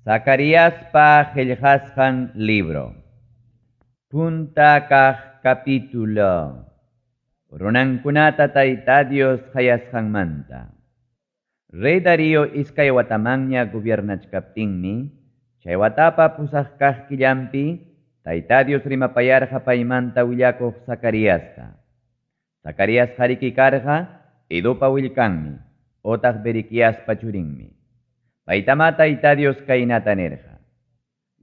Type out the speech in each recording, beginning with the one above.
Zacariaspa qellqasqan libro. Punta kaq capítulo. Runankunata Tayta Dios qayasqanmanta. Rey Darío iskay watamanña gobiernachkaptinmi, chay watapa pusaq kaq killanpi, Tayta Dios rimapayarqa paymanta willakuq Zacariasta. Zacarías qariki karqa Idopa willkanmi, otaq Berequiaspa churinmi. Paytamá Tayta Dios kaynata nirqa: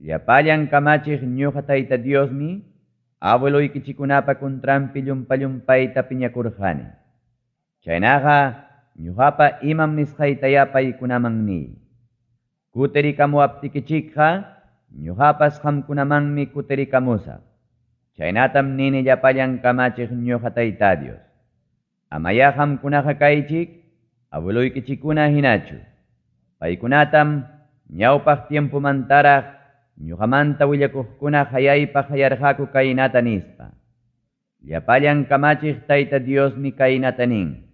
Llapallan kamachiq ñuqa Tayta Diosmi, abueloykichikkunapa contranpi llumpa-llumpayta piñakurqani. Chaynaqa ñuqapa imam nisqaytayá paykunaman niy. Kutirikamuwaptikichikqa ñuqapas qamkunamanmi kutirikamusaq. Chaynatam nini llapallan kamachiq ñuqa Tayta Dios. Amayá qamkunaqa kaychik abueloykichikkuna hinachu. Paykunatam ñawpaq tiempomantaraq ñuqamanta willakuqkuna qayaypaq qayarqaku kaynata nispa: Llapallan kamachiq Tayta Diosmi kaynata nin: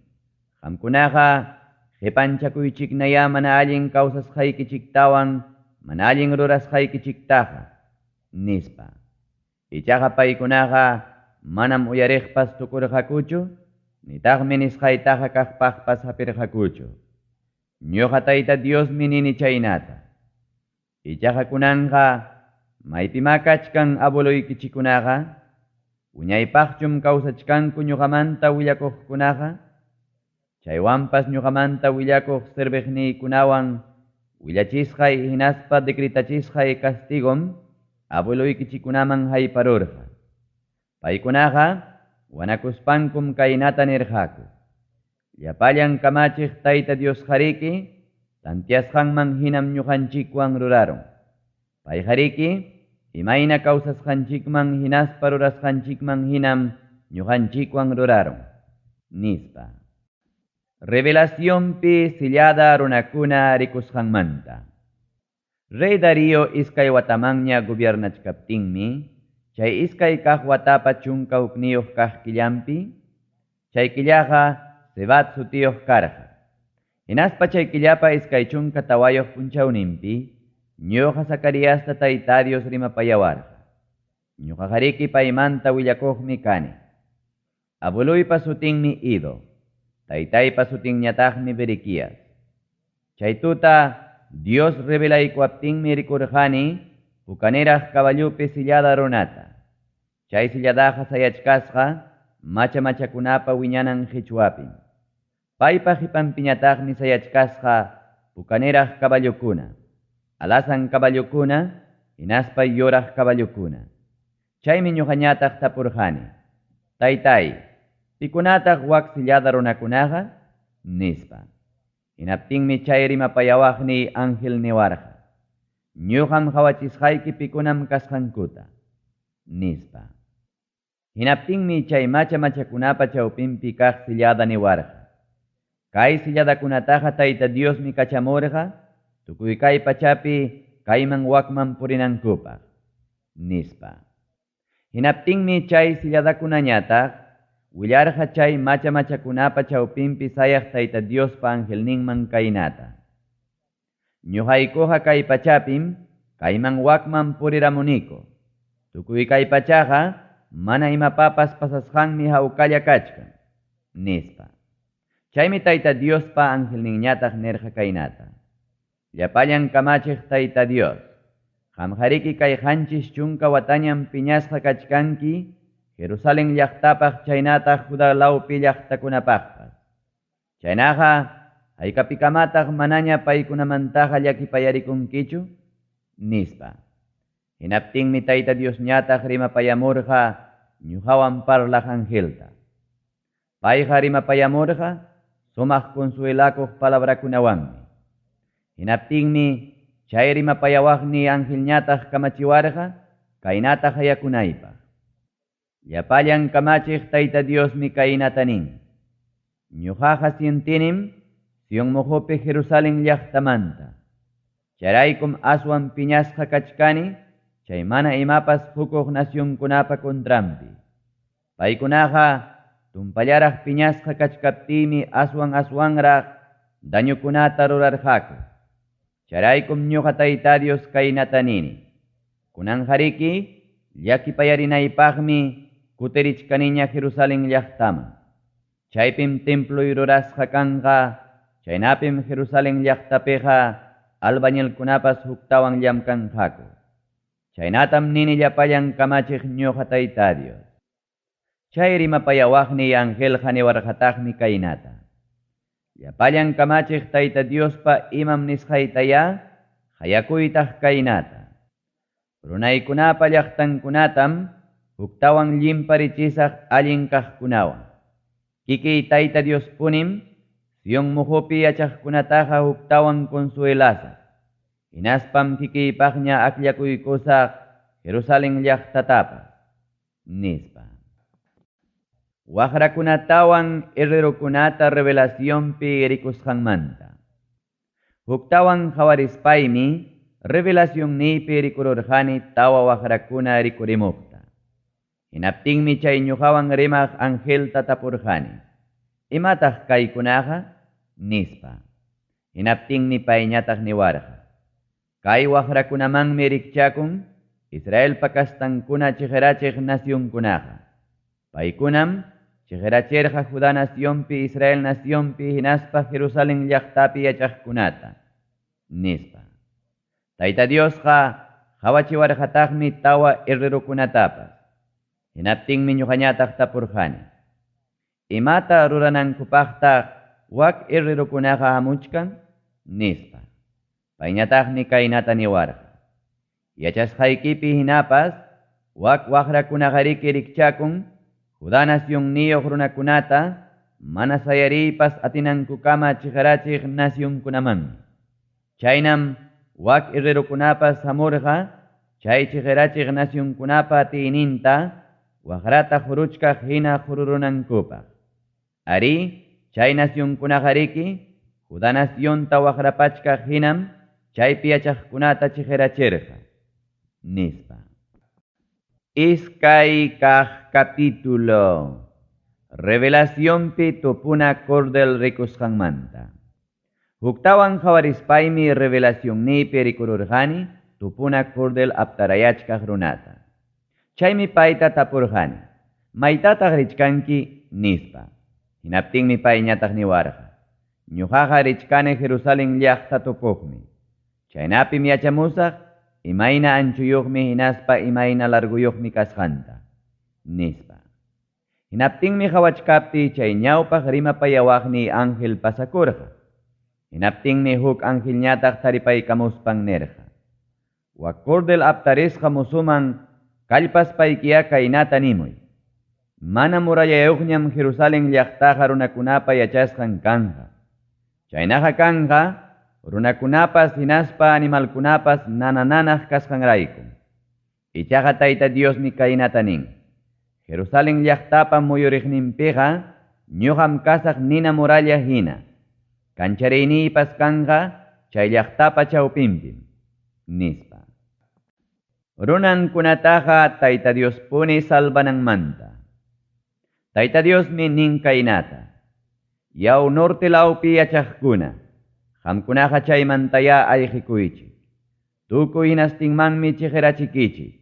Qamkunaqa qipanchakuychiknayá mana allin kawsasqaykichiktawan mana allin rurasqaykichiktaqa, nispa. Ichaqa paykunaqa manam uyariqpas tukurqakuchu, nitaqmi nisqaytaqa kaqpaqpas hapirqakuchu. Ñuqa Tayta Diosmi nini chaynata. Ichaqa kunanqa maypimá kachkan abueloykichikkunaqa? Wiñaypaqchum kawsachkanku ñuqamanta willakuqkunaqa? Chaywanpas ñuqamanta willakuq serviqniykunawan willachisqay hinaspa decretachisqay castigom abueloykichikkunaman hayparurqa. Paykunaqa wanakuspankum kaynata nirqaku: Llapallan kamachiq Tayta Diosqariki tanteasqanman hinam ñuqanchikwan rurarun. Payqariki imayna kawsasqanchikman hinaspa rurasqanchikman hinam ñuqanchikwan rurarun, nispa. Revelacionpi sillada runakuna rikusqanmanta. Rey Darío iskay watamanña gobiernachkaptinmi, chay iskay kaq watapa 11 kaq killanpi, chay killaqa Sebat sutiyuq karqa. Hinaspa chay killapa 24 punchawninpi, ñuqa Zacariasta Tayta Dios rimapayawarqa. Ñuqaqariki paymanta willakuqmi kani. Abueluypa sutinmi Ido, taytaypa sutinñataqmi Berequías. Chay tuta Dios revelaykuwaptinmi rikurqani pukaniraq caballopi sillada runata. Chay silladaqa sayachkasqa macha-machakunapa wiñanan qichwapim. Paypa qipanpiñataqmi sayachkasqa pukaniraq caballokuna, alasan caballokuna, hinaspa yuraq caballokuna. Chaymi ñuqañataq tapurqani: Taytay, pikunataq wak sillada runakunaqa? Nispa. Hinaptinmi chay rimapayawaqniy ángel niwarqa: Ñuqam qawachisqayki pikunam kasqankuta, nispa. Hinaptinmi chay macha-machakunapa chawpinpi kaq sillada niwarqa: Kay silladakunataqa Tayta Diosmi kachamurqa tukuy kay pachapi kayman wakman purinankupaq, nispa. Hinaptinmi chay silladakunañataq willarqa chay macha-machakunapa chawpinpi sayaq Tayta Diospa angelninman kaynata: Ñuqaykuqa kay pachapim kayman wakman puriramuniku. Tukuy kay pachaqa mana imapapas pasasqanmi hawkalla kachkan, nispa. Chaymi Tayta Diospa angelninñataq nirqa kaynata: Llapallan kamachiq Tayta Dios, qamqariki kay 70 watañam piñasqa kachkanki Jerusalén llaqtapaq chaynataq Judá lawpi llaqtakunapaqpas. Chaynaqa haykapikamataq manaña paykunamantaqa llakipayarikunkichu, nispa. Hinaptinmi Tayta Diosñataq rimapayamurqa ñuqawan parlaq angelta. Payqa rimapayamurqa sumaq consuelakuq palabrakunawanmi. Hinaptinmi chay rimapayawaqni angelñataq kamachiwarqa kaynata hayakunaypaq: Llapallan kamachiq Tayta Diosmi kaynata nin: Ñuqaqa sientinim Sion muqupi Jerusalén llaqtamanta. Chayraykum aswan piñasqa kachkani chay mana imapas qukuq nacionkunapa contranpi. Paykunaqa tumpallaraq piñasqa kachkaptiymi aswan aswanraq dañukunata rurarqaku. Chayraykum ñuqa Tayta Dios kaynata nini: Kunanqariki llakipayarinaypaqmi kutirichkaniña Jerusalen llaqtaman. Chaypim temploy rurasqa kanqa, chaynapim Jerusalen llaqtapiqa albañilkunapas huktawan llamkanqaku. Chaynatam nini llapallan kamachiq ñuqa Tayta Dios. Chay rimapayawaqniy angelqa niwarqataqmi kaynata: Llapallan kamachiq Tayta Diospa imam nisqaytayá qayakuytaq kaynata: Runaykunapa llaqtankunatam huktawan llimparichisaq allin kaqkunawan. Kikiy Tayta Diospunim Sion muqupi yachaqkunataqa huktawan consuelasaq. Hinaspam kikiypaqña akllakuykusaq Jerusalen llaqtatapas, nispa. Waqrakunatawan herrerokunata revelacionpi rikusqanmanta. Huktawan qawarispaymi revelacionniypi rikururqani tawa waqrakuna rikurimuqta. Hinaptinmi chay ñuqawan rimaq angelta tapurqani: Imataq kaykunaqa? Nispa. Hinaptinmi payñataq niwarqa: Kay waqrakunamanmi rikchakun Israelpa kastankuna chiqirachiq nacionkunaqa. Paykunam chiqirachirqa Judá nacionpi, Israel nacionpi hinaspa Jerusalen llaqtapi yachaqkunata, nispa. Tayta Diosqa qawachiwarqataqmi tawa herrerokunatapas. Hinaptinmi ñuqañataq tapurqani: Imata ruranankupaqtaq wak herrerokunaqa hamuchkan? Nispa. Payñataqmi kaynata niwarqa: Yachasqaykipi hinapas wak waqrakunaqariki rikchakun Judá nacionniyuq runakunata mana sayariypas atinankukama chiqarachiq nacionkunamanmi. Chaynam wak herrerokunapas hamurqa chay chiqirachiq nacionkunapa atiyninta waqrata quruchkaq hina qururunankupaq. Arí, chay nacionkunaqariki Judá nacionta waqrapachkaq hinam chaypi yachaqkunata chiqirachirqa, nispa. Iskay kaq capítulo. Revelacionpi tupuna cordel rikusqanmanta. Huktawan qawarispaymi revelacionniypi rikururqani tupuna cordel aptarayachkaq runata. Chaymi payta tapurqani: Maytataq richkanki? Nispa. Hinaptinmi payñataq niwarqa: Ñuqaqa richkani Jerusalen llaqta tupuqmi. Chaynapim yachamusaq imayna anchuyuqmi hinaspa imayna larguyuqmi kasqanta, nispa. Hinaptinmi qawachkaptiy chay ñawpaq rimapayawaqniy ángel pasakurqa. Hinaptinmi huk angelñataq taripaykamuspan nirqa: Wak cordel aptarisqa musuman kallpaspaykiya kaynata nimuy: Mana murallayuqñam Jerusalen llaqtaqa runakunapa yachasqan kanqa. Chaynaqa kanqa runakunapas hinaspa animalkunapas nanananaq kasqanraykum. Ichaqa Tayta Diosmi kaynata nin: Jerusalen llaqtapa muyuriqninpiqa ñuqam kasaq nina muralla hina. Kanchariyniypas kanqa chay llaqtapa chawpinpim, nispa. Runankunataqa Tayta Diospuni salvananmanta. Tayta Diosmi nin kaynata: Yaw norte lawpi yachaqkuna, qamkunaqa chaymantayá ayqikuychik. Tukuy hinastinmanmi chiqirachikichik.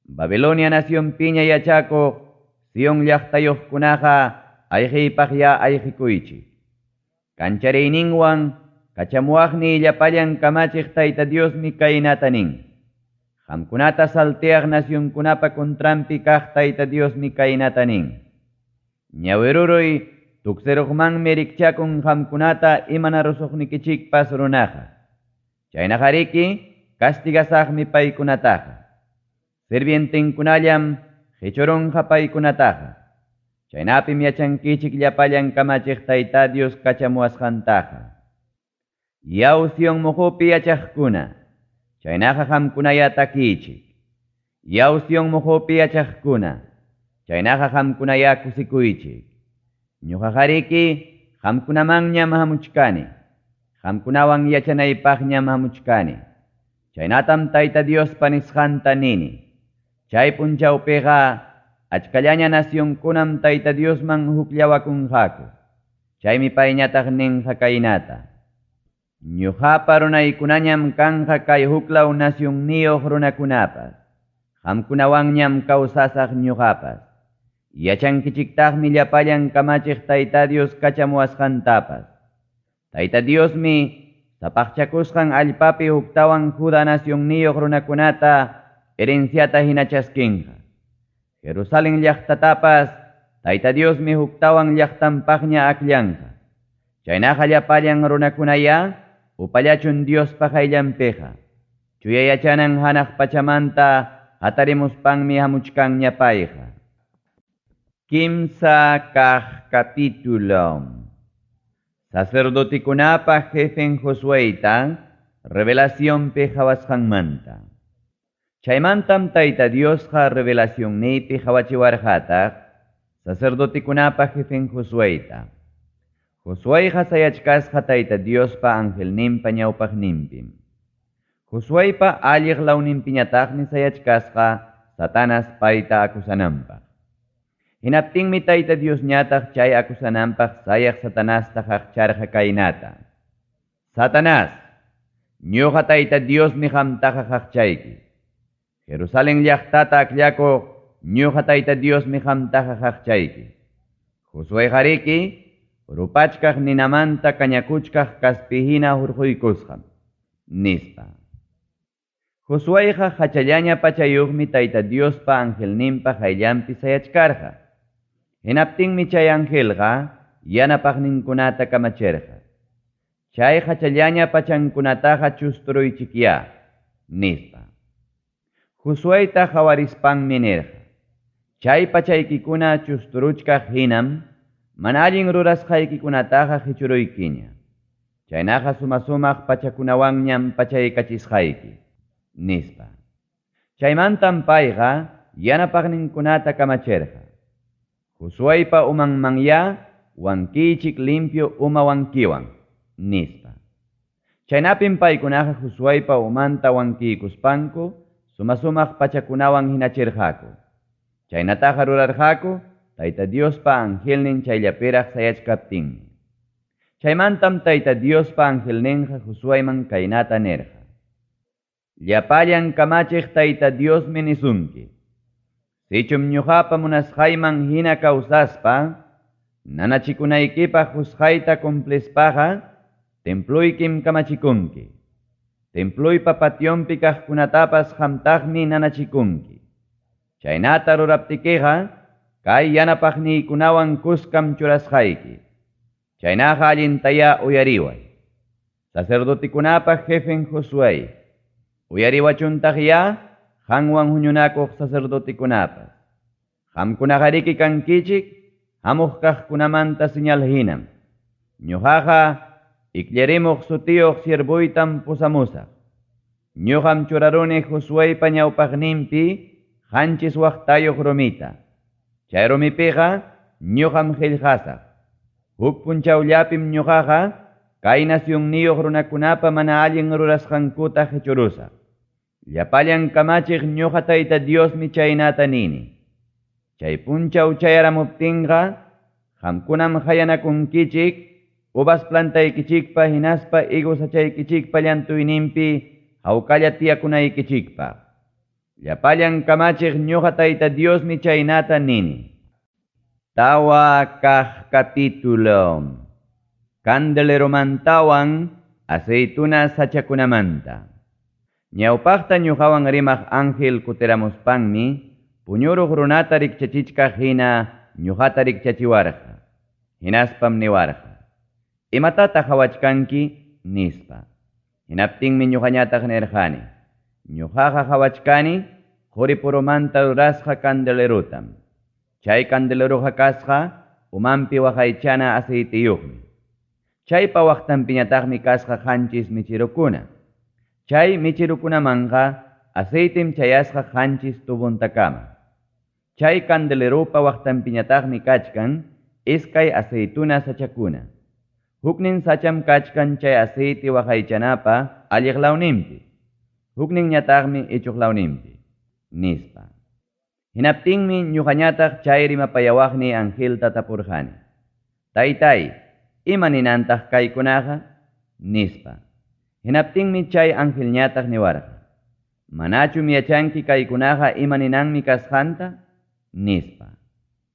Babilonia nacionpiña yachakuq Sion llaqtayuqkunaqa ayqiypaqyá ayqikuychik. Kanchariyninwan kachamuwaqniy llapallan kamachiq Tayta Diosmi kaynata nin: Qamkunata salteaq nacionkunapa contranpi kaq Tayta Diosmi kaynata nin: Ñawiruruy tuksiruqmanmi rikchakun qamkunata imanarusuqnikichikpas runaqa. Chaynaqariki castigasaqmi paykunataqa. Sirvientinkunallam qichurunqa paykunataqa. Chaynapim yachankichik llapallan kamachiq Tayta Dios kachamuwasqantaqa. Yaw Sion muqupi yachaqkuna, chaynaqa qamkunaya takiychik. Yaw Sion muqupi yachaqkuna, chaynaqa qamkunaya kusikuychik. Ñuqaqariki qamkunamanñam hamuchkani. Qamkunawan yachanaypaqñam hamuchkani. Chaynatam Tayta Diospa nisqanta nini. Chay punchawpiqa achkallaña nacionkunam Tayta Diosman hukllawakunqaku. Chaymi payñataq ninqa kaynata: Ñuqapa runaykunañam kanqa kay huklaw nacionniyuq runakunapas. Qamkunawanñam kawsasaq ñuqapas. Yachankichiktaqmi llapallan kamachiq Tayta Dios kachamuwasqantapas. Tayta Diosmi sapaqchakusqan allpapi huktawan Juda nacionniyuq runakunata herenciata hina chaskinqa. Jerusalen llaqtatapas Tayta Diosmi huktawan llaqtanpaqña akllanqa. Chaynaqa llapallan runakunaya upallachun Diospa qayllanpiqa. Chuya yachanan hanaq pachamanta hatarimuspanmi hamuchkanña payqa. Kimsa kaq capítulo. Sacerdotekunapa jefen Josueyta revelacionpi qawasqanmanta. Chaymantam Tayta Diosqa revelacionniypi qawachiwarqataq sacerdotekunapa jefen Josueyta. Josueyqa sayachkasqa Tayta Diospa angelninpa ñawpaqninpim. Josueypa alliq lawninpiñataqmi sayachkasqa Satanas payta acusananpaq. Hinaptinmi Tayta Diosñataq chay acusananpaq sayaq Satanasta qaqcharqa kaynata. Satanás, ñuqa Tayta Diosmi qamtaqa qaqchayki. Jerusalen llaqtata akllakuq ñuqa Tayta Diosmi qamtaqa qaqchayki. Josueyqariki rupachkaq ninamanta kañakuchkaq kaspihina hurquykusqam, nispa. Josueyqa hachallaña pachayuqmi Tayta Diospa angelninpa qayllanpi sayachkarqa. Hinaptinmi chay angelqa yanapaqninkunata kamachirqa. Chay hachallaña pachankunataqa chusturuychikyá, nispa. Josueyta qawarispanmi nirqa. Chay pachaykikuna chusturuchkaq hinam mana allin rurasqaykikunataqa qichuruykiña. Chaynaqa suma-sumaq pachakunawanñam pachaykachisqayki, nispa. Chaymantam payqa yanapaqninkunata kamachirqa. Josueypa umanmanyá wankiychik limpio uma wankiwan, nispa. Chaynapim paykunaqa Josueypa umanta wankiykuspanku suma-sumaq pachakunawan hinachirqaku. Chaynataqa rurarqaku Tayta Diospa angelnin chayllapiraq sayachkaptinmi. Chaymantam Tayta Diospa angelninqa Josueyman kaynata nirqa. Llapallan kamachiq Tayta Diosmi nisunki. Sichum ñuqapa munasqayman hina kawsaspa, nanachikunaykipaq qusqayta cumplispaqa, temploykim kamachikunki. Temploypa pationpi kaqkunatapas qamtaqmi nanachikunki. Chaynata ruraptikiqa, kay yanapaqniykunawan kuskam churasqayki. Chaynaqa allintayá uyariway. Sacerdotekunapa jefen Josué, uyariwachuntaqyá qanwan huñunakuq sacerdotekunapas. Qamkunaqariki kankichik hamuq kaqkunamanta señal hinam. Ñuqaqa ikllarimuq sutiyuq siervuytam pusamusaq. Ñuqam churaruni Josueypa ñawpaqninpi qanchis waqtayuq rumita. Chay rumipiqa ñuqam qillqasaq. Huk punchawllapim ñuqaqa kay nacionniyuq runakunapa mana allin rurasqankuta qichurusaq. Llapallan kamachiq ñuqa Tayta Diosmi chaynata nini. Chay punchaw chayaramuptinqa qamkunam qayanakunkichik uvas plantaykichikpa hinaspa higos sachaykichikpa llantuyninpi hawkalla tiyakunaykichikpaq. Llapallan kamachiq ñuqa Tayta Diosmi chaynata nini. Tawa kaq capítulo. Candeleromantawan aceituna sachakunamanta. Ñawpaqta ñuqawan rimaq ángel kutiramuspanmi puñuruq runata rikchachichkaq hina ñuqata rikchachiwarqa. Hinaspam niwarqa. Imatataq qawachkanki? Nispa. Hinaptinmi ñuqañataq nirqani. Ñuqaqa qawachkani quripurumanta rurasqa candelerotam. Chay candeleroqa kasqa umanpi waqaychana aceiteyuqmi. Chaypa waqtanpiñataqmi kasqa qanchis michirukuna. Chay michirukunamanqa aceitem chayasqa qanchis tubuntakama. Chay candeleropa waqtanpiñataqmi kachkan iskay aceituna sachakuna. Huknin sacham kachkan chay aceite waqaychanapa alliq lawninpi. Hukninñataqmi ichuq lawninpi, nispa. Hinaptinmi ñuqañataq chay rimapayawaqni angelta tapurqani. Taytay, ima ninantaq kaykunaqa? Nispa. Hinaptinmi chay angelñataq niwarqa, Manachum yachanki kaykunaqa ima ninanmi kasqanta? nispa.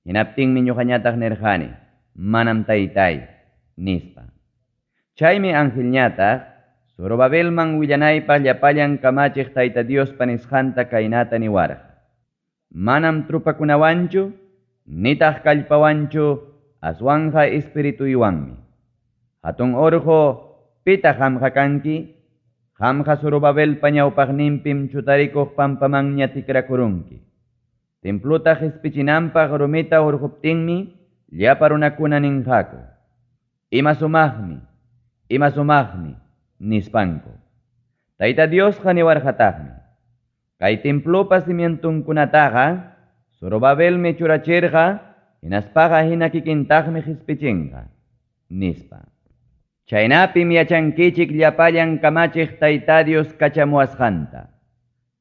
Hinaptinmi ñuqañataq nirqani, Manam taytay, nispa. Chaymi angelñataq Zorobabelman willanaypaq llapallan kamachiq Tayta Diospa nisqanta kaynata niwarqa, Manam tropakunawanchu nitaq kallpawanchu aswanqa espirituywanmi. Hatun orqo, pitaq qamqa kanki? Qamqa Zorobabelpa ñawpaqninpim chutarikuq pampamanña tikrakurunki. Templota qespichinanpaq rumita hurquptinmi llapa runakuna ninqaku, Ima sumaqmi, ima sumaqmi, nispanku. Tayta Diosqa niwarqataqmi, Kay templopa cimientonkunataqa Zorobabelmi churachirqa hinaspaqa hina kikintaqmi qespichinqa, nispa. Chaynapim yachankichik llapallan kamachiq Tayta Dios kachamuwasqanta.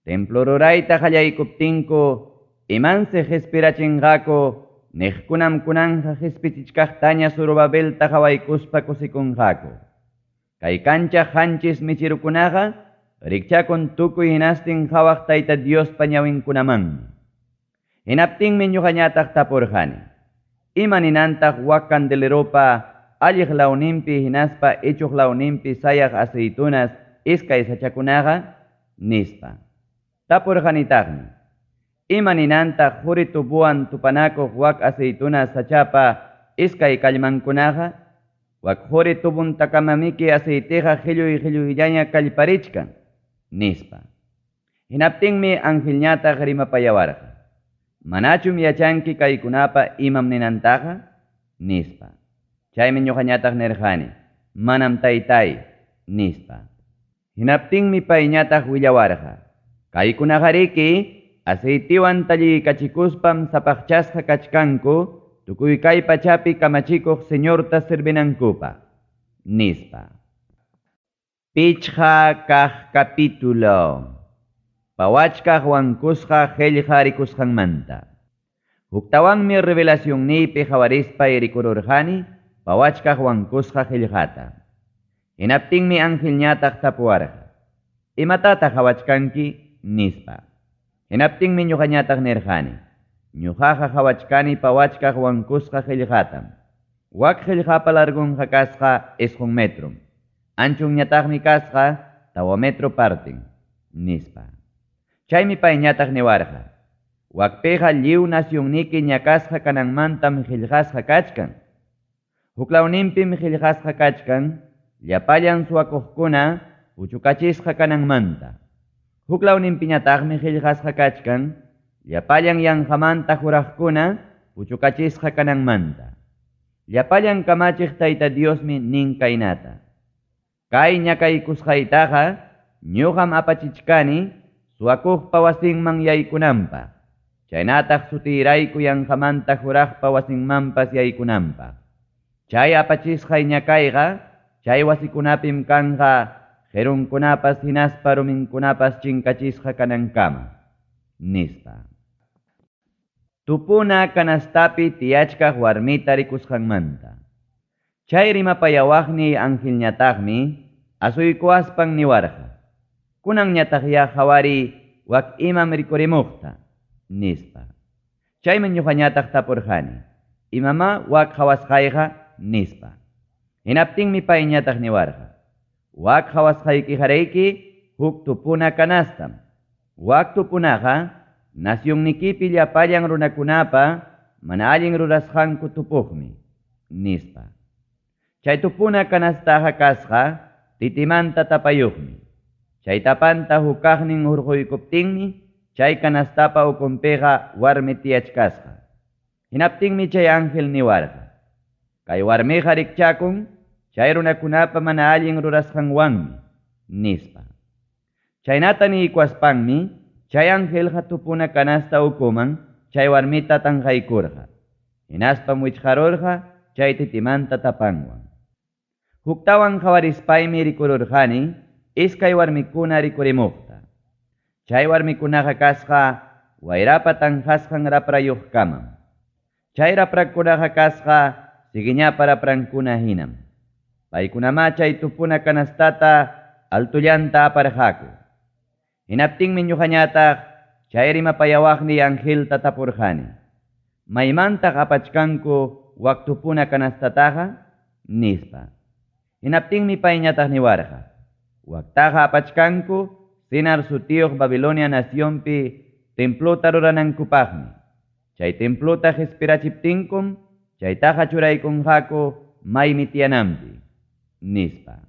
Templo rurayta qallaykuptinku imansi qespirachinqaku niqkunam kunanqa qespichichkaqtaña Zorobabelta qawaykuspa kusikunqaku. Kay kanchaq qanchis mecherokunaqa rikchakun tukuy hinastin qawaq Tayta Diospa ñawinkunamanmi. Hinaptinmi ñuqañataq tapurqani, Ima ninantaq wak candeleropa alliq lawninpi hinaspa ichuq lawninpi sayaq aceitunas iskay sachakunaqa? nispa. Tapurqanitaqmi, Ima ninantaq quri tubowan tupanakuq wak aceitunas sachapa iskay kallmankunaqa? Wak quri tubontakamamiki aceiteqa qilluy-qilluyllaña kallparichkan, nispa. Hinaptinmi angelñataq rimapayawarqa, Manachum yachanki kaykunapa imam ninantaqa? nispa. Chaymi ñuqañataq nirqani, Manam taytay, nispa. Hinaptinmi payñataq willawarqa, Kaykunaqariki aceitewan talliykachikuspam sapaqchasqa kachkanku tukuy kay pachapi kamachikuq Señorta servinankupaq, nispa. Pichqa kaq capítulo. Pawachkaq wankusqa qellqa rikusqanmanta. Huktawanmi revelacionniypi qawarispay rikururqani pawachkaq wankusqa qellqata. Hinaptinmi angelñataq tapuwarqa, Imatataq qawachkanki? nispa. Hinaptinmi ñuqañataq nirqani, Ñuqaqa qawachkani pawachkaq wankusqa qellqatam. Wak qellqapa largonqa kasqa isqun metrom, anchonñataqmi kasqa tawa metro parten, nispa. Chaymi payñataq niwarqa, Wakpiqa lliw nacionniki ñakasqa kananmantam qellqasqa kachkan. Huklawninpim qellqasqa kachkan llapallan suwakuqkuna puchukachisqa kananmanta. Huklawninpiñataqmi qellqasqa kachkan llapallan yanqamanta juraqkuna puchukachisqa kananmanta. Llapallan kamachiq Tayta Diosmi nin kaynata, Kay ñakaykusqaytaqa ñuqam apachichkani suwakuqpa wasinman yaykunanpaq, chaynataq sutiyrayku yanqamanta juraqpa wasinmanpas yaykunanpaq. Chay apachisqay ñakayqa chay wasikunapim kanqa qerunkunapas hinaspa ruminkunapas chinkachisqa kanankama, nispa. Tupuna canastapi tiyachkaq warmita rikusqanmanta. Chay rimapayawaqniy angelñataqmi asuykuwaspan niwarqa, Kunanñataqyá qawariy wak imam rikurimuqta, nispa. Chaymi ñuqañataq tapurqani, Imamá wak qawasqayqa? nispa. Hinaptinmi payñataq niwarqa, Wak qawasqaykiqariki huk tupuna canastam. Wak tupunaqa nacionnikipi llapallan runakunapa mana allin rurasqanku tupuqmi, nispa. Chay tupuna canastaqa kasqa titimanta tapayuqmi. Chay tapanta huk kaqnin hurquykuptinmi chay canastapa ukunpiqa warmi tiyachkasqa. Hinaptinmi chay ángel niwarqa, Kay warmiqa rikchakun chay runakunapa mana allin rurasqanwanmi, nispa. Chaynata niykuwaspanmi chay angelqa tupuna canasta ukuman chay warmita tanqaykurqa, hinaspam wichqarurqa chay titimanta tapanwan. Huktawan qawarispaymi rikururqani iskay warmikuna rikurimuqta. Chay warmikunaqa kasqa wayrapa tanqasqan raprayuqkamam. Chay raprakunaqa kasqa cigueñapa raprankuna hinam. Paykunamá chay tupuna canastata altollanta aparqaku. Hinaptinmi ñuqañataq chay rimapayawaqniy angelta tapurqani: "¿Maymantaq apachkanku wak tupuna canastataqa?" nispa. Hinaptinmi payñataq niwarqa: "Waktaqa apachkanku Sinar sutiyuq Babilonia nacionpi templota ruranankupaqmi. Chay templota qespirachiptinkum chaytaqa churaykunqaku maymi tiyananpi", nispa.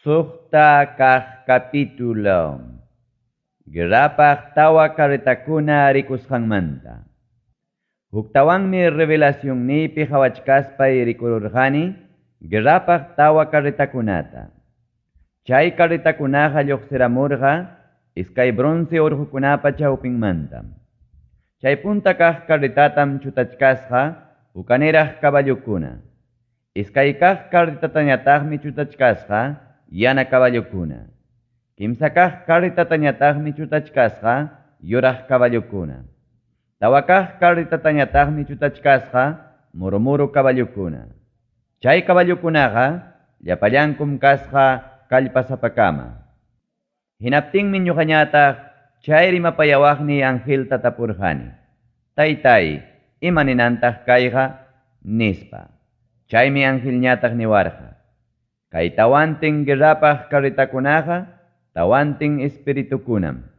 Suqta kaq capítulo. Guerrapaq tawa carretakuna rikusqanmanta. Huktawanmi revelacionniypi qawachkaspay rikururqani guerrapaq tawa carretakunata. Chay carretakunaqa lluqsiramurqa iskay bronce urqukunapa chawpinmantam. Chay punta kaq carretatam chutachkasqa hukaniraq caballokuna. Iskay kaq carretatañataqmi chutachkasqa yana caballokuna. Kimsa kaq carretatañataqmi chutachkasqa yuraq caballokuna. Tawa kaq carretatañataqmi chutachkasqa murumuru caballokuna. Chay caballokunaqa llapallankum kasqa kallpasapakama. Hinaptinmi ñuqañataq chay rimapayawaqniy angelta tapurqani: "Taytay, ima ninantaq kayqa?" nispa. Chaymi angelñataq niwarqa: "Kay tawantin guerrapaq carretakunaqa tawantin espiritukunam.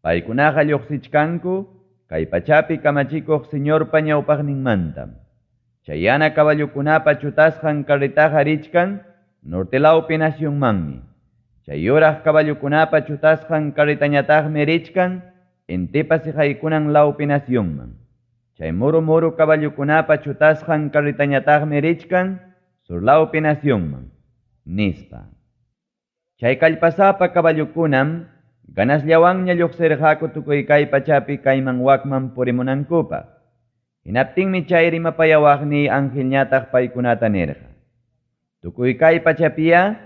Paykunaqa lluqsichkanku kay pachapi kamachikuq Señorpa ñawpaqninmantam. Chay yana caballokunapa chutasqan carretaqa richkan norte lawpi nacionmanmi. Chay yuraq caballokunapa chutasqan carretañataqmi richkan intipa siqaykunan lawpi nacionman. Chay muru muru caballokunapa chutasqan carretañataqmi richkan sur lawpi nacionman", nispa. Chay kallpasapa caballokunam ganasllawanña lluqsirqaku tukuy kay pachapi kayman wakman purimunankupaq. Hinaptinmi chay rimapayawaqniy angelñataq paykunata nirqa: "Tukuy kay pachapiya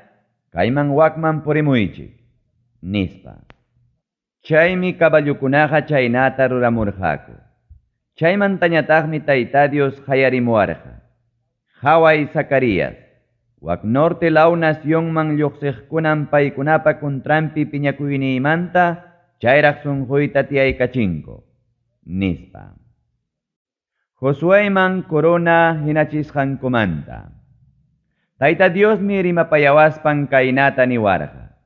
kayman wakman purimuychik", nispa. Chaymi caballokunaqa chaynata ruramurqaku. Chaymantañataqmi Tayta Dios qayarimuwarqa: "Qaway Zacarías, wak norte law nacionman lluqsiqkunam paykunapa contranpi piñakuyniymanta chayraq sunquyta tiyaykachinku", nispa. Josueyman corona hinachisqankumanta. Tayta Diosmi rimapayawaspan kaynata niwarqa: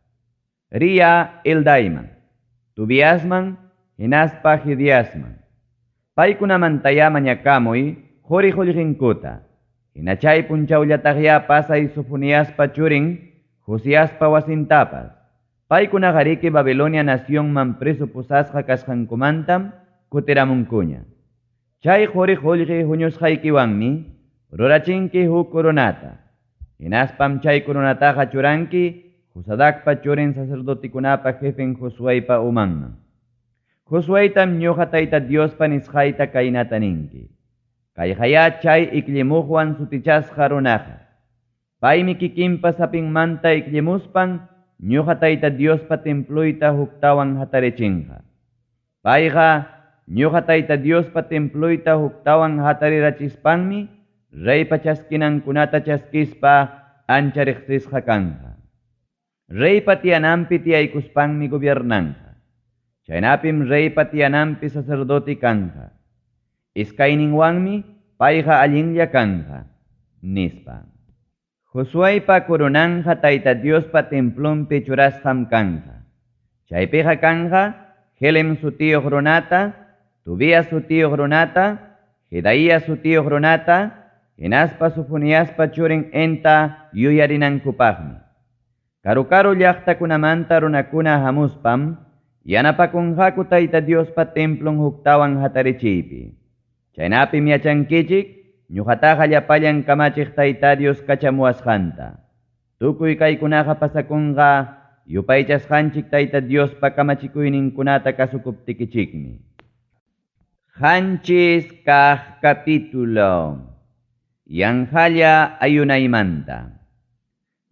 "Riya Heldaiman, Tobiasman, hinaspa Jediasman. Paykunamantayá mañakamuy quri qullqinkuta. Hina chay punchawllataqyá pasay Sofoniaspa churin Josiaspa wasintapas. Paykunaqariki Babilonia nacionman preso pusasqa kasqankumantam kutiramunkuña. Chay quri qullqi huñusqaykiwanmi rurachinki huk coronata. Hinaspam chay coronataqa churanki Josadacpa churin sacerdotekunapa jefen Josueypa umanman. Josueytam ñuqa Tayta Diospa nisqayta kaynata ninki: Kayqayá chay ikllimuqwan sutichasqa runaqa. Paymi kikinpa sapinmanta ikllimuspan ñuqa Tayta Diospa temployta huktawan hatarichinqa. Payqa ñuqa Tayta Diospa temployta huktawan hatarirachispanmi reypa chaskinankunata chaskispa ancha riqsisqa kanqa. Reypa tiyananpi tiyaykuspanmi gobiernanqa. Chaynapim reypa tiyananpi sacerdote kanqa. Iskayninwanmi payqa allinlla kanqa", nispa. Josueypa coronanja Tayta Diospa templonpi churasqam kanqa. Chaypiqa kanqa Helem sutiyuq runata, Tobías sutiyuq runata, Jedaías sutiyuq runata, hinaspa Sofoniaspa churin Enta yuyarinankupaqmi. Karu-karu llaqtakunamanta runakuna hamuspam yanapakunqaku Tayta Diospa templon huktawan hatarichiypi. Chaynapim yachankichik ñuqataqa llapallan kamachiq Tayta Dios kachamuwasqanta. Tukuy kaykunaqa pasakunqa yupaychasqanchik Tayta Diospa kamachikuyninkunata kasukuptikichikmi. Qanchis kaq capítulo. Yanqalla ayunaymanta.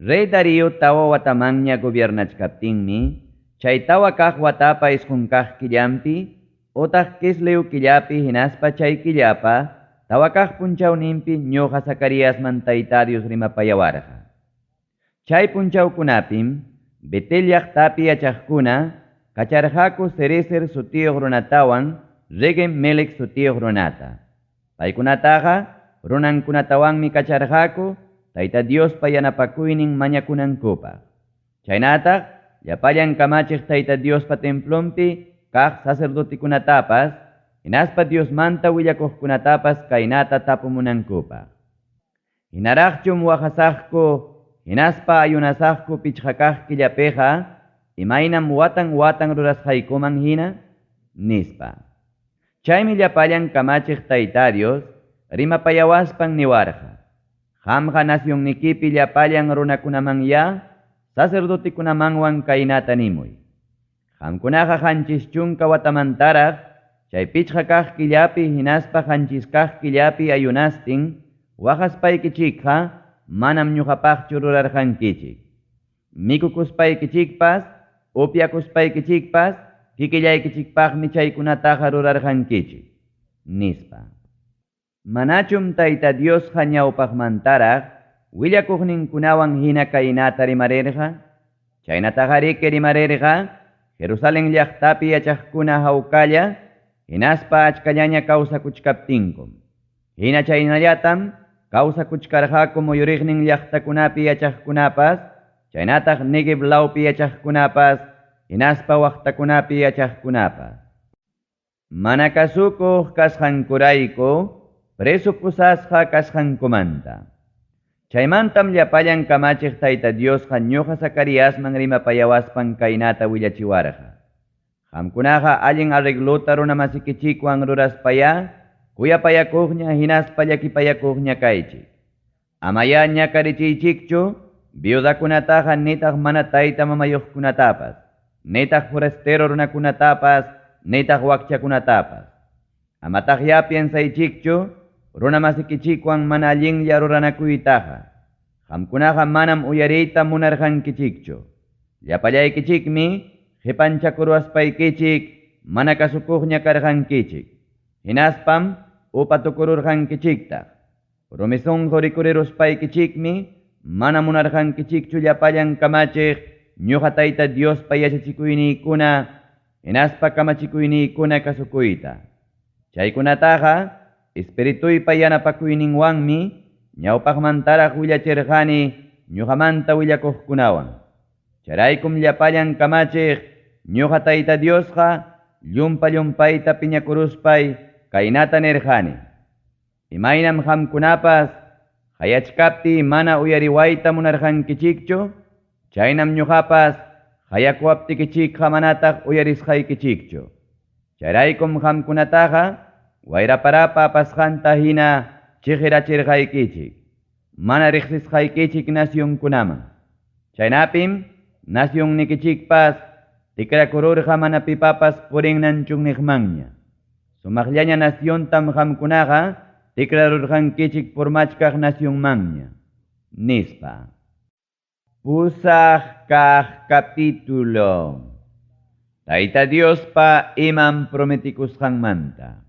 Rey Darío tawa watamanña gobiernachkaptinmi, chay tawa kaq watapa isqun kaq killanpi, otaq Quisleu killapi hinaspa chay killapa, tawa kaq punchawninpi ñuqa Zacariasman Tayta Dios rimapayawarqa. Chay punchawkunapim Betel llaqtapi yachaqkuna kacharqaku Sarezer sutiyuq runatawan Regem-melec sutiyuq runata. Paykunataqa runankunatawanmi kacharqaku Tayta Diospa yanapakuynin mañakunankupaq. Chaynataq llapallan kamachiq Tayta Diospa templonpi kaq sacerdotekunatapas hinaspa Diosmanta willakuqkunatapas kaynata tapumunankupaq. Hinaraqchum waqasaqku hinaspa ayunasaqku pichqa kaq killapiqa imaynam watan-watan rurasqaykuman hina? Nispa. Chaymi llapallan kamachiq Tayta Dios rimapayawaspan niwarqa, Qamqa nacionnikipi llapallan runakunamanyá sacerdotekunamanwan kaynata nimuy. Qamkunaqa 70 watamantaraq chay pichqa kaq killapi hinaspa 7 kaq killapi ayunastin waqaspaykichikqa manam ñuqapaqchu rurarqankichik. Mikukuspaykichikpas, upyakuspaykichikpas kikillaykichikpaqmi chaykunataqa rurarqankichik, nispa. Manachum Tayta Diosqa ñawpaqmantaraq willakuqninkunawan hina kaynata rimarirqa? Chaynataqariki rimarirqa Jerusalen llaqtapi yachaqkuna hawkalla hinaspa achkallaña kawsakuchkaptinkum. Hina chaynallatam kawsakuchkarqaku muyuriqnin llaqtakunapi yachaqkunapas, chaynataq Neguev lawpi yachaqkunapas, hinaspa waqtakunapi yachaqkunapas. Mana kasukuq kasqankurayku preso pusasqa kasqankumanta. Chaymantam llapallan kamachiq Tayta Diosqa ñuqa Zacariasman rimapayawaspan kaynata willachiwarqa. Qamkunaqa allin arreglota runamasikichikwan ruraspayá kuyapayakuqña hinaspa llakipayakuqña kaychik. Amayá ñakarichiychikchu viudakunataqa nitaq mana tayta mamayuqkunatapas, nitaq forastero runakunatapas, nitaq wakchakunatapas. Amataqyá piensaychikchu runamasikichikwan mana allinlla ruranakuytaqa. Qamkunaqa manam uyariyta munarqankichikchu. Llapallaykichikmi qipanchakuruwaspaykichik mana kasukuqña karqankichik. Hinaspam upatukururqankichiktaq. Rumi sunqu rikuriruspaykichikmi mana munarqankichikchu llapallan kamachiq ñuqa Tayta Diospa yachachikuyniykuna hinaspa kamachikuyniykuna kasukuyta. Chaykunataqa espirituypa yanapakuyninwanmi ñawpaqmantaraq willachirqani ñuqamanta willakuqkunawan. Chayraykum llapallan kamachiq ñuqa Tayta Diosqa llumpa-llumpayta piñakuruspay kaynata nirqani. Imaynam qamkunapas qayachkaptiy mana uyariwayta munarqankichikchu, chaynam ñuqapas qayakuwaptikichikqa manataq uyarisqaykichikchu. Chayraykum qamkunataqa wayraparapa apasqanta hina chiqirachirqaykichik, mana riqsisqaykichik nacionkunaman. Chaynapim nacionnikichikpas tikrakururqa mana pipapas purinnan chunniqmanña. Sumaqllaña naciontam qamkunaqa tikrarurqankichik purmachkaq nacionmanña, nispa. 8 kaq capítulo. Tayta Diospa imam prometikusqanmanta.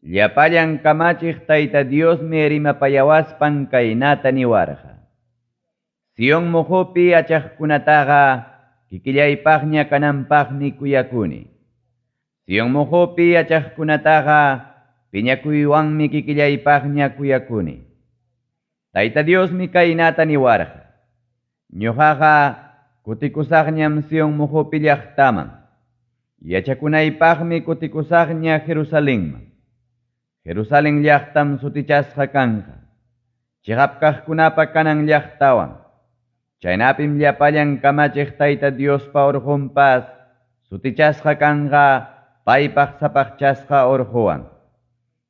Llapallan kamachiq Tayta Diosmi rimapayawaspan kaynata niwarqa. Sion muqupi yachaqkunataqa kikillaypaqña kananpaqmi kuyakuni. Sion muqupi yachaqkunataqa piñakuywanmi kikillaypaqña kuyakuni. Tayta Diosmi kaynata niwarqa. Ñuqaqa kutikusaqñam Sion muqupi llaqtaman. Yachakunaypaqmi kutikusaqña Jerusalenman. Jerusalen llaqtam sutichasqa kanqa. Chiqap kaqkunapa kanan llaqtawan. Chaynapim llapallan kamachiq Tayta Diospa urqunpas sutichasqa kanqa paypaq sapaqchasqa urquwan.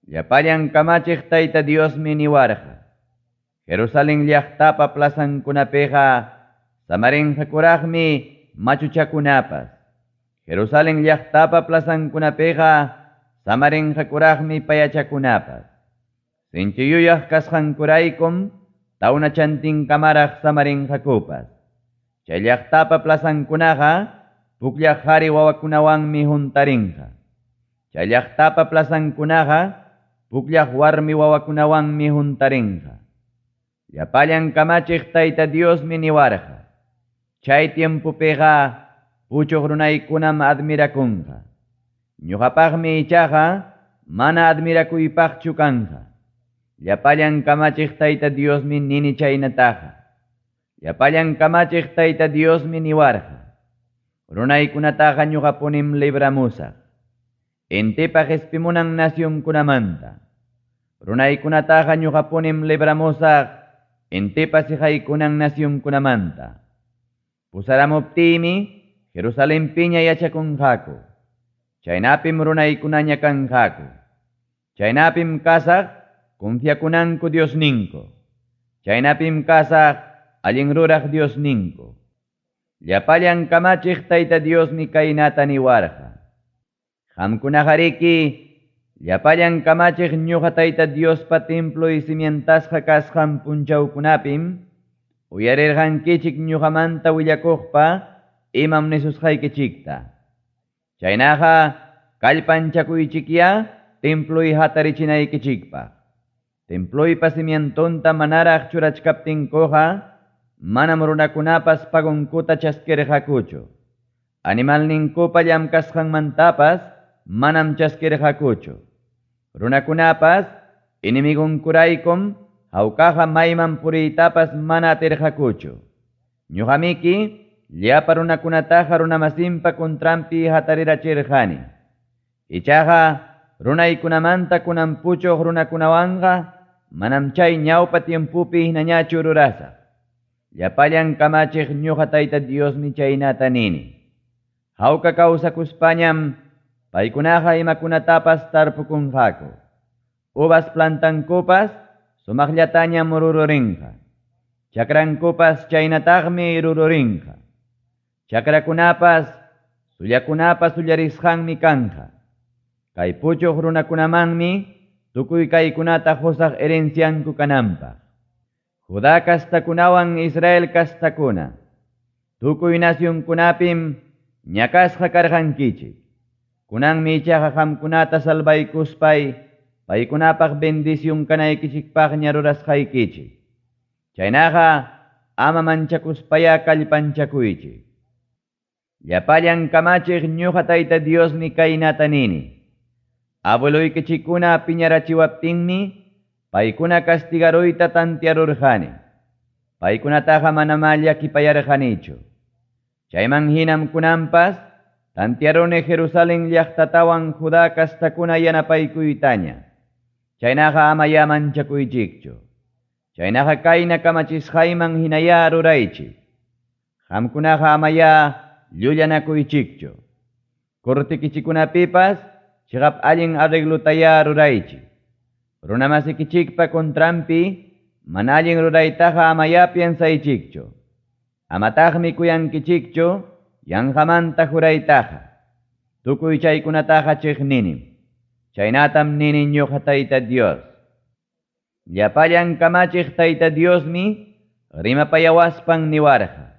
Llapallan kamachiq Tayta Diosmi niwarqa. Jerusalen llaqtapa plazankunapiqa samarinqakuraqmi machuchakunapas. Jerusalen llaqtapa plazankunapiqa samarinqakuraqmi payachakunapas. Sinchi yuyaq kasqankuraykum tawnachantinkamaraq samarinqakupas. Chay llaqtapa plazankunaqa pukllaq qhari wawakunawanmi huntarinqa. Chay llaqtapa plazankunaqa pukllaq warmi wawakunawanmi huntarinqa. Llapallan kamachiq Tayta Diosmi niwarqa. Chay tiempopiqa puchuq runaykunam admirakunqa. Ñuqapaqmi ichaqa mana admirakuypaqchu kanqa. Llapallan kamachiq Tayta Diosmi nini chaynataqa. Llapallan kamachiq Tayta Diosmi niwarqa. Runaykunataqa ñuqapunim libramusaq. Intipa qespimunan nacionkunamanta. Runaykunataqa ñuqapunim libramusaq intipa seqaykunan nacionkunamanta. Pusaramuptiymi Jerusalenpiña yachakunqaku. Chaynapim runaykunaña kanqaku. Chaynapim kasaq confiakunanku Diosninku. Chaynapim kasaq allin ruraq Diosninku. Llapallan kamachiq Tayta Diosmi kaynata niwarqa. Qamkunaqariki llapallan kamachiq ñuqa Tayta Diospa temploy cimientasqa kasqan punchawkunapim uyarirqankichik ñuqamanta willakuqpa imam nisusqaykichikta. Chaynaqa kallpanchakuychikyá temploy hatarichinaykichikpaq. Temploypa cimientonta manaraq churachkaptinkuqa manam runakunapas pagonkuta chaskirqakuchu. Animalninkupa llamkasqanmantapas manam chaskirqakuchu. Runakunapas enemigonkuraykum hawkaqa mayman puriytapas mana atirqakuchu. Ñuqamiki llapa runakunataqa runamasinpa contranpi hatarirachirqani. Ichaqa runaykunamanta kunan puchuq runakunawanqa manam chay ñawpa tiempopi hinañachu rurasaq. Llapallan kamachiq ñuqa Tayta Diosmi chaynata nini. Hawka kawsakuspañam paykunaqa imakunatapas tarpukunqaku. Uvas plantankupas sumaqllatañam rururinqa. Chakrankupas chaynataqmi rururinqa. Chakrakunapas sullakunapas sullarisqanmi kanqa. Kay puchuq runakunamanmi tukuy kaykunata qusaq herencianku kananpaq. Judá kastakunawan Israel kastakuna. Tukuy nacionkunapim ñakasqa karqankichik. Kunanmi ichaqa qamkunata salvaykuspay paykunapaq bendición kanaykichikpaqña rurasqaykichik. Chaynaqa ama manchakuspaya kallpanchakuychik. Llapallan kamachiq ñuqa Tayta Diosmi kaynata nini. Abueloykichikkuna piñarachiwaptinmi paykuna castigaruyta tantiarurqani. Paykunataqa manamá llakipayarqanichu. Chayman hinam kunanpas tantiaruni Jerusalén llaqtatawan Judá kastakuna yanapaykuytaña. Chaynaqa amaya manchakuychikchu. Chaynaqa kayna kamachisqayman hinaya ruraychik. Qamkunaqa amaya llullanakuychikchu. Cortikichikunapipas chiqap allin arreglutaya ruraychik. Runamasikichikpa contranpi mana allin ruraytaqa amaya piensaychikchu. Amataqmi kuyankichikchu yanqamanta juraytaqa. Tukuy chaykunataqa chiqninim. Chaynatam nini ñuqa Tayta Dios. Llapallan kamachiq Tayta Diosmi rimapayawaspan niwarqa.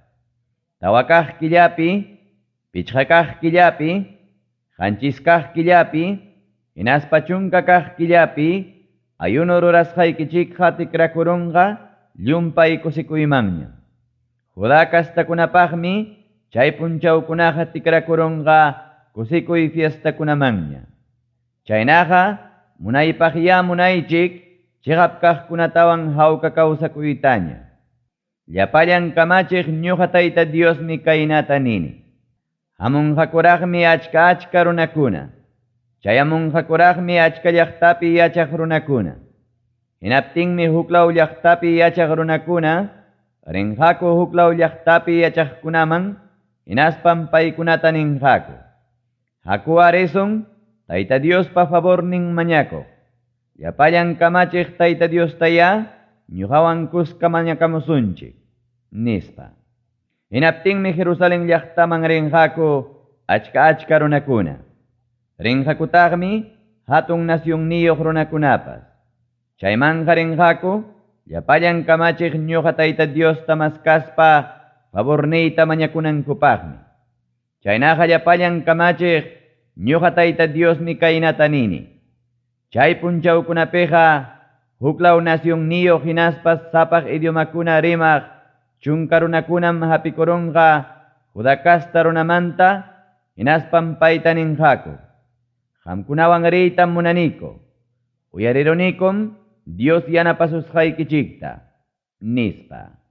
Tawa kaq killapi, pichqa kaq killapi, qanchis kaq killapi, hinaspa chunka kaq killapi, ayuno rurasqaykichikqa tikrakurunqa llumpay kusikuymanña. Judá kastakunapaqmi chay punchawkunaqa tikrakurunqa kusikuy fiestakunamanña. Chaynaqa munaypaqya munaychik chiqap kaqkunatawan hawka kawsakuytaña. Llapallan kamachiq ñuqa Tayta Diosmi kaynata nini. Hamunqakuraqmi achka achka runakuna. Chayamunqakuraqmi achka llaqtapi yachaq runakuna. Hinaptinmi huklaw llaqtapi yachaq runakuna rinqaku huklaw llaqtapi yachaqkunaman hinaspam paykunata ninqaku. Haku arisun Tayta Diospa favornin mañakuq. Llapallan kamachiq Tayta Diostaya ñuqawan kuska mañakamusunchik, nispa. Hinaptinmi Jerusalén llaqtaman rinqaku achka achka runakuna. Rinqakutaqmi hatun nacionniyuq runakunapas. Chaymanqa rinqaku llapallan kamachiq ñuqa Tayta Diosta maskaspa favorniyta mañakunankupaqmi. Chaynaqa llapallan kamachiq ñuqa Tayta Diosmi kaynata nini. Chay punchawkunapiqa huklaw nacionniyuq hinaspas sapaq idiomakuna rimaq Chunka runakunam hapikurunqa Juda casta runamanta, hinaspam payta ninqaku: Qamkunawan riytam munaniku, uyarirunikum Dios yanapasusqaykichikta, nispa.